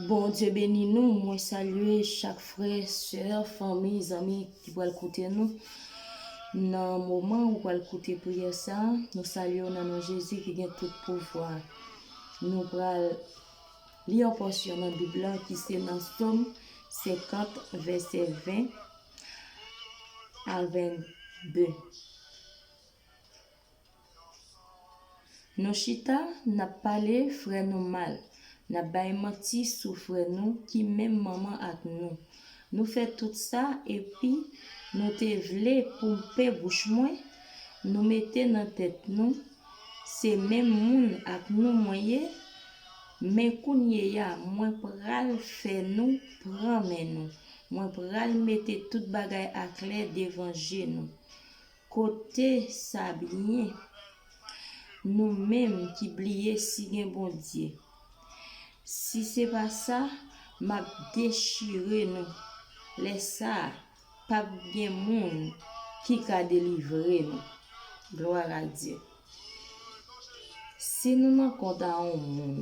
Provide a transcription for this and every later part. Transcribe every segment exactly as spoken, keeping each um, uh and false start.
Bondye beni nou. Mwen salye chak frè, sè, fanmi, zanmi ki pral koute nou. Nan moman ou pral koute priyè sa, nou salye w nan non Jezi ki gen tout pouvwa. Nou pral li yon pòsyon nan Bib la ki se nan Sòm senkant, vèsè ven a vennde. Nou chita, n ap pale frè nou mal, n ap bay manti sou frè nou ki menm manman ak nou. Nou fè tout sa, epi nou te vle pou m pe bouch mwen, nou mete nan tèt nou, se menm moun ak nou mwen ye, men kounyeya, mwen pral fè nou pran men nou. Mwen pral mete tout bagay aklè devan je nou. Kote sa byen? Nou menm ki bliye si gen Bondye. Si se pa sa, m ap dechire nou. Lè sa a, p ap gen moun ki ka delivre nou. Glwa a Dye. Si nou nan kont a yon moun,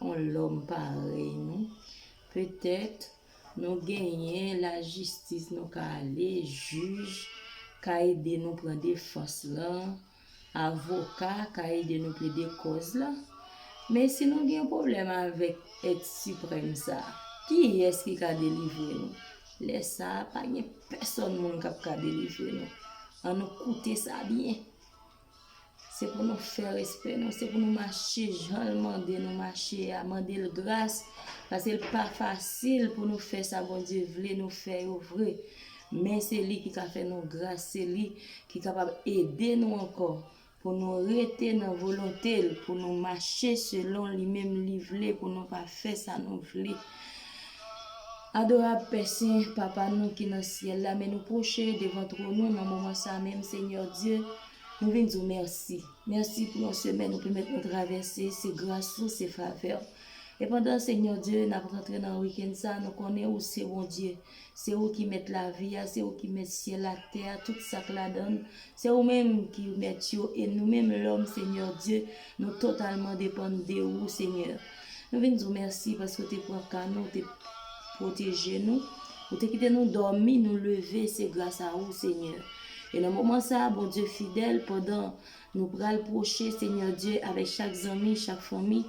yon lòm parèy nou, petèt nou genyen lajistis, nou ka ale, jij ka ede nou pran defans lan, avoka ka ede nou plede kòz la. Men si nou gen pwoblèm avèk èt siprèm sa a, kiyès ki ka delivre nou? Lè sa a, pa gen pèsòn moun k ap ka delivre nou. Ann nou koute sa byen. Se pou nou fè respè nou, se pou nou mache jan l mande nou mache a, mande l gras, paske l pa fasil pou nou fè sa Bondye vle nou fè yo vre. Men se li ki ka fè nou gras, se li ki kapab ede nou ankò pou nou rete nan volonte l, pou nou mache selon li menm li vle, pou nou pa fè sa nou vle. Adorab Pè Sen, Papa nou ki nan syèl la, men nou pwoche devan twòn ou nan moman sa menm, Senyè Dye, nou vin di w mèsi. Mèsi pou yon semèn ou pèmèt nou travèse, se gras ou, se favè w. E pandan, Senyè Dye, n ap rantre nan wikenn sa, nou konnen ou se Bondye. Se ou ki mèt lavi a, se ou ki mèt syèl ak tè a, tout sa k ladan l. Se ou menm ki mèt yo, e nou menm lòm, Senyè Dye, nou totalman depann de ou, Senyè. Nou vin di w mèsi paske w te pran ka nou, w te pwoteje nou, ou te kite nou dòmi, nou leve, se gras a ou, Senyè. E nan moman sa a, Bondye fidèl, pandan nou pral pwoche, Senyè Dye, avèk chak zanmi, chak fanmi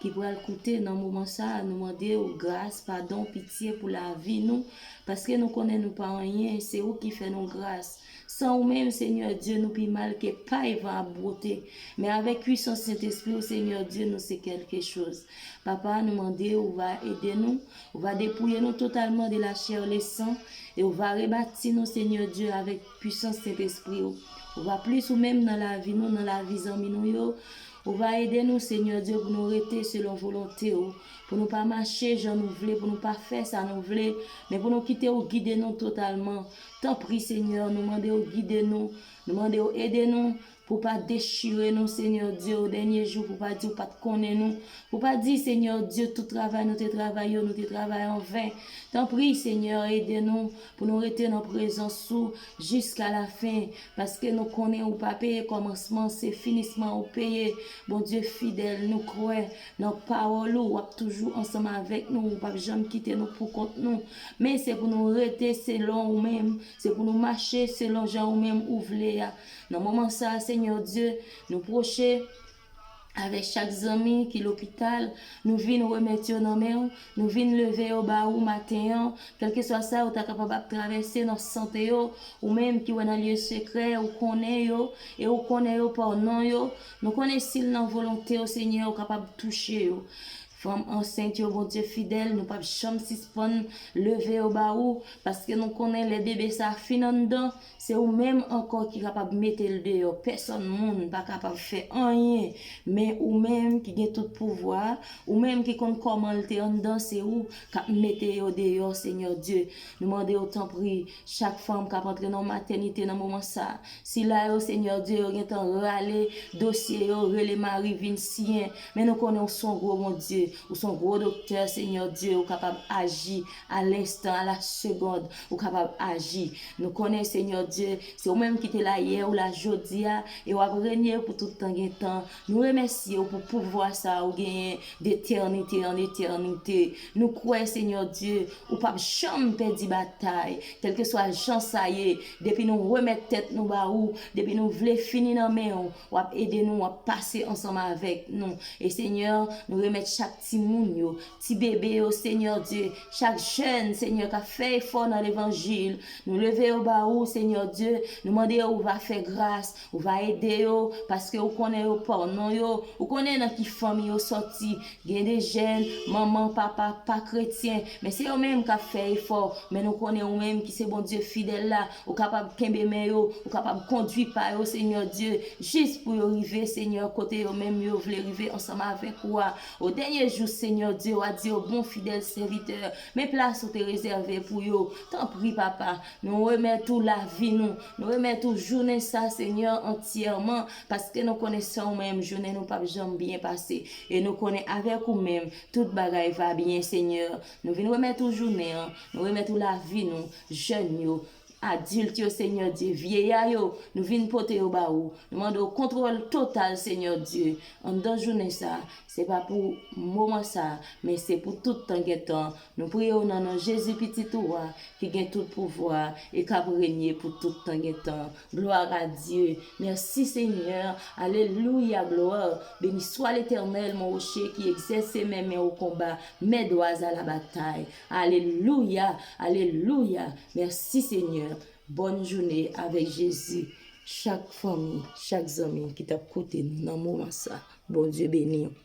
ki pral koute nan moman sa a, nou mande w gras, padon, pitye pou lavi nou, paske nou konnen nou pa anyen, se ou ki fè nou gras. San ou menm, Senyè Dye, nou pi mal ke pay van ap bwote. Men avèk pwisans Sentespri w, Senyè Dye, nou se kèlkechoz. Papa, nou mande w, ou va ede nou, ou va depouye nou totalman de la chair, le sang, e ou va rebati nou, Senyè Dye, avèk pwisans Sentespri w. Ou va plis ou menm nan lavi nou, nan lavi zanmi nou yo. Ou va ede nou, Senyè Dye, pou nou rete selon volonte w, pou nou pa mache jan nou vle, pou nou pa fè sa nou vle, men pou nou kite w gide nou totalman. Tanpri, Senyè, nou mande w gide nou, nou mande w ede nou, pou pa dechire nou, Senyè Dye, o dènye jou, pou pa di w pa t konnen nou, pou pa di, Senyè Dye, tout travay nou te travay yo, nou te travay an ven. Tanpri, Senyè, ede nou pou nou rete nan prezans ou jiska lafen, paske nou konnen ou pa peye kòmansman, se finisman ou peye. Bondye fidèl, nou kwè nan pawòl ou, w ap toujou ansanm avèk nou, ou p ap janm kite nou poukont nou. Men se pou nou rete selon ou menm, se pou nou mache selon jan ou menm ou vle a. Nan moman sa a, Senyè Dye, nou pwoche avèk chak zanmi ki lopital, nou vin remèt yo nan men w, nou vin leve yo ba ou maten an, kèlkeswa sa yo ta kapab ap travèse nan sante yo, ou menm ki wè nan lye sekrè, ou konnen yo, e ou konnen yo pa non yo, nou konnen si l nan volonte w, Senyè, ou kapab touche yo. Fanm ansent yo, Bondye fidèl, nou p ap janm sispann leve yo ba ou, paske nou konnen lè bebe sa fin anndan, se ou menm ankò ki kapab mete l deyò. Pèsòn moun pa kapab fè anyen, men ou menm ki gen tout pouvwa, ou menm ki konn kòman l te anndan, se ou k ap mete yo deyò, Senyè Dye. Nou mande w, tanpri, chak fanm k ap antre nan matènite nan moman sa a, sila yo, Senyè Dye, yo gentan rale dosye yo, rele mari vin siyen, men nou konnen w se yon gwo Bondye. Ou se yon gwo doktè, Senyè Dye, ou kapab aji a lenstan, a la segond, ou kapab aji. Nou konnen, Senyè Dye, se ou menm ki te la yè, ou la jodi a, e w ap renye pou tout tan gen tan. Nou remèsye w pou pouvwa sa a ou genyen detènite an etènite. Nou kwè, Senyè Dye, ou p ap janm pèdi batay, kèlkeswa jan sa ye, depi nou remèt tèt nou ba ou, depi nou vle fini nan men w, w ap ede nou, w ap pase ansanm avèk nou. E Senyè, nou remèt chak timoun yo, ti bebe yo, Senyè Dye, chak jèn, Senyè, k ap fè efò nan levanjil, nou leve yo ba ou, Senyè Dye, nou mande yo ou va fè gras, ou va ede yo, paske ou konnen yo pa w non yo, ou konnen nan ki fanmi yo sòti. Gen de jèn, manman, papa, pa kretyen, men se yo menm k ap fè efò, men nou konnen ou menm ki se Bondye fidèl la, ou kapab kenbe men yo, ou kapab kondui pa yo, Senyè Dye, jis pou yo rive, Senyè, kote yo menm yo vle rive ansanm avèk ou a. O dènye jou, Senyè Dye, w a di yo, bon fidèl sèvitè, men plas ou te rezève pou yo. Tanpri, papa, nou remèt ou lavi nou, nou remèt ou jounen sa, Senyè, antyèman, paske nou konnen san ou menm, jounen nou p ap janm byen pase. E nou konnen avèk ou menm, tout bagay va byen, Senyè. Nou vin remèt ou jounen an, nou remèt ou lavi nou, jèn yo, adilt yo, Senyè Dye, vyeya yo, nou vin pote yo ba ou. Nou mande w kontwòl total, Senyè Dye, anndan jounen sa. Se pa pou moman sa, men se pou tout tan gen tan. Nou priye w nan non Jezi, Pitit ou a, ki gen tout pouvwa e k ap renye pou tout tan gen tan. Gloire à Dieu. Merci Seigneur. Alléluia, gloire. Béni soit l'Éternel, mon rocher, qui exerce ses mains, mains au combat, mes doigts à la bataille. Alléluia, alléluia. Merci Seigneur. Bonne journée avec Jésus. Chak fanmi, chak zanmi ki t ap koute nou nan moman sa, Bondye beni w.